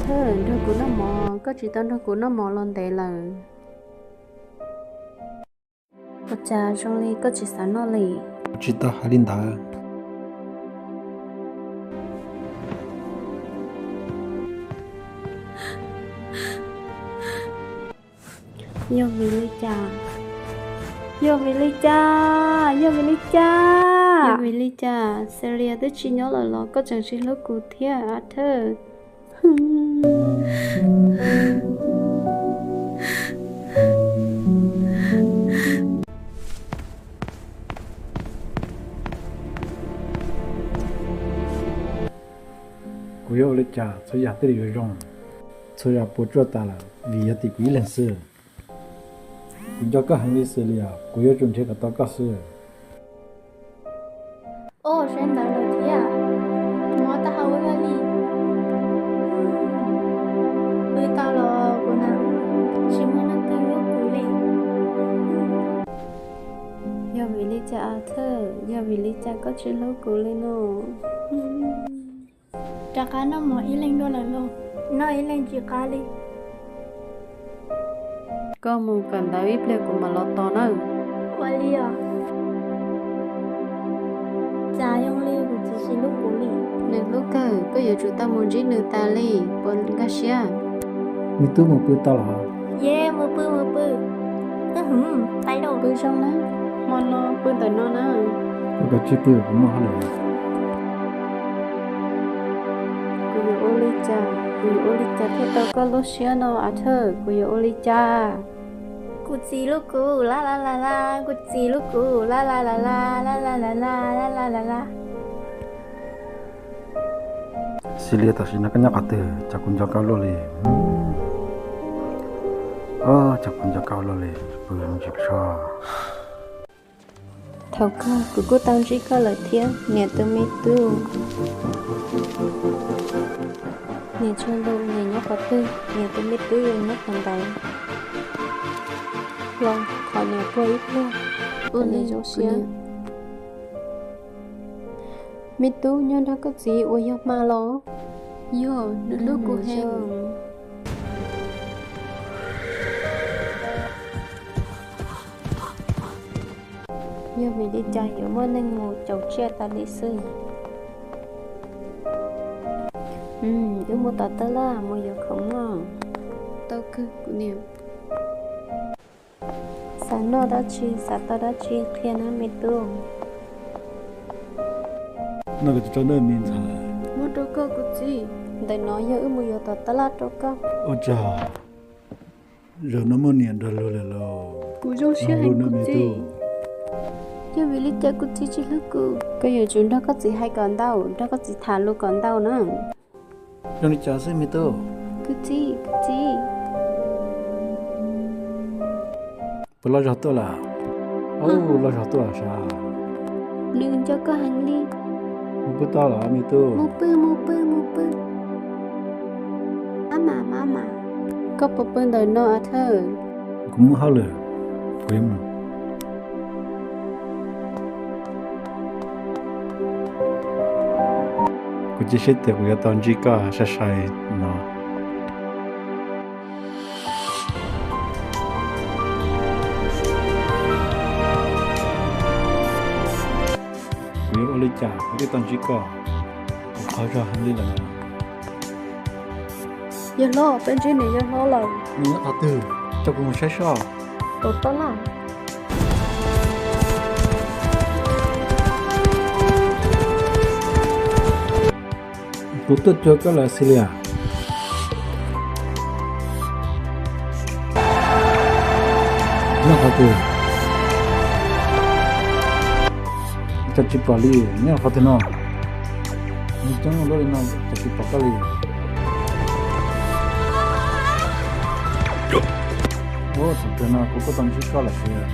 Nrog kuv noj mov, koj tsis tau nrog kuv noj mov los ntev lawm. Ua cas zoo li koj tsis xav noj li? Tsis tau hais li ntawd. Yog vim li cas? Yog vim li cas? Yog vim li cas? Yog vim li cas Celia twb tsis nyob lawm los koj tseem tsis hlub kuv thiab Arthur? Kuv yuav ua li cas txhua yam thiaj li yuav zoo? Txhua yam puas tsuaj tas lawm vim yog tim kuv ib leeg xwb. Kuv nco koj heev li Celia, kuv yuav tsum nrhiav kom tau koj xwb. Ua sab ntawd lawm thiab, mov tau hau ua luaj li. Pw tau los kuv na, tsis muaj leej twg hlub kuv li. Yog vim li cas Arthur? Yog vim li cas koj tsis hlub kuv li no? Rov qab noj mov ib leeg dua lawm los? Noj ib leeg tsis qab li. Koj mus kawm ntawv ib pliag kuv mam los tos nawb. Ua li os. Cas zoo li kuv txiv tsis hlub kuv li. Nws hlub kawg, koj yuav tsum tau mus ntsib nws tas li, puas nkag siab? Me tub mus pw tau los? Ye, mus pw mus pw. Pw zoo na, hmo no pw ntawm no na. Koj kav tsij pw, kuv muaj hauj lwm. Kuv yuav ua li cas, kuv yuav ua li cas thiaj tau koj lub siab no Arthur? Kuv yuav ua li cas? Kuv txiv hlub kuv la la la la, kuv txiv hlub kuv la la la la, la la la la, la la la la. Celia, tam sim no koj nyob qhov twg? Cas kuv nco koj luaj li. Cas kuv nco koj luaj li, pw ntsis tso. Thaum kawg kuv kuj tau ntsib koj lawm thiab niam tus me tub. Niam Tshuaj Lus, niam nyob qhov twg? Niam tus me tub nyob qhov ntawd. Los thov niam puag ib pliag, ua niam zoo siab. Me tub, nyob nrog koj txiv uas yog hma los? Yog, nws hlub kuv heev. Yog vim li cas yuav muaj neeg mus caum tsiaj tas li xwb? Wb mus tom tab laj mus yuav khoom noj. Tau kawg kuv niam. Xav noj dab tsi, xav tau dab tsi qhia nawb me tub. Noj kom tau me ntxhais. Muab rau koj kuv txiv. Ntawm no yog wb mus yuav tom tab laj rau koj. Ua cas zaum no muaj niam nrog luag lawm lauj. Kuv zoo siab heev kuv txiv. Yog vim li cas kuv txiv tsis hlub kuv? Koj yuav tsum nrog koj txiv hais kom ntau, nrog koj txiv tham lus kom ntau na. Zoo li cas xwb me tub? Kuv txiv, kuv txiv. Puas loj zog tuaj lawm? Loj zog tuaj lawm sav. Nws nco koj heev li. Mus pw tau lawm me tub. Mus pw, mus pw, mus pw. Mama, mama. Koj puas pw ntawm no Arthur? Kuv muaj hauj lwm, kuv yuav mus. Kuv cia siab tias kuv yuav tau ntsib koj sai sai no. Kuv yuav ua li cas kuv thiaj tau ntsib koj? Kuv qhov zog heev li lawm. Yawg hlob, peb ntsib niam yawg hlob lawm. Nws nyob qhov twg? Coj kuv mus saib soj. Tom tab laj. Kuv tuaj cuag koj lawm Celia. Nyob qhov twg? Cas tsis pom li, nyob qhov twg no? Nws coob luaj li no cas tsis pom koj li. Ua thaum kawg no kuv kuj tau ntsib koj lawm tiag.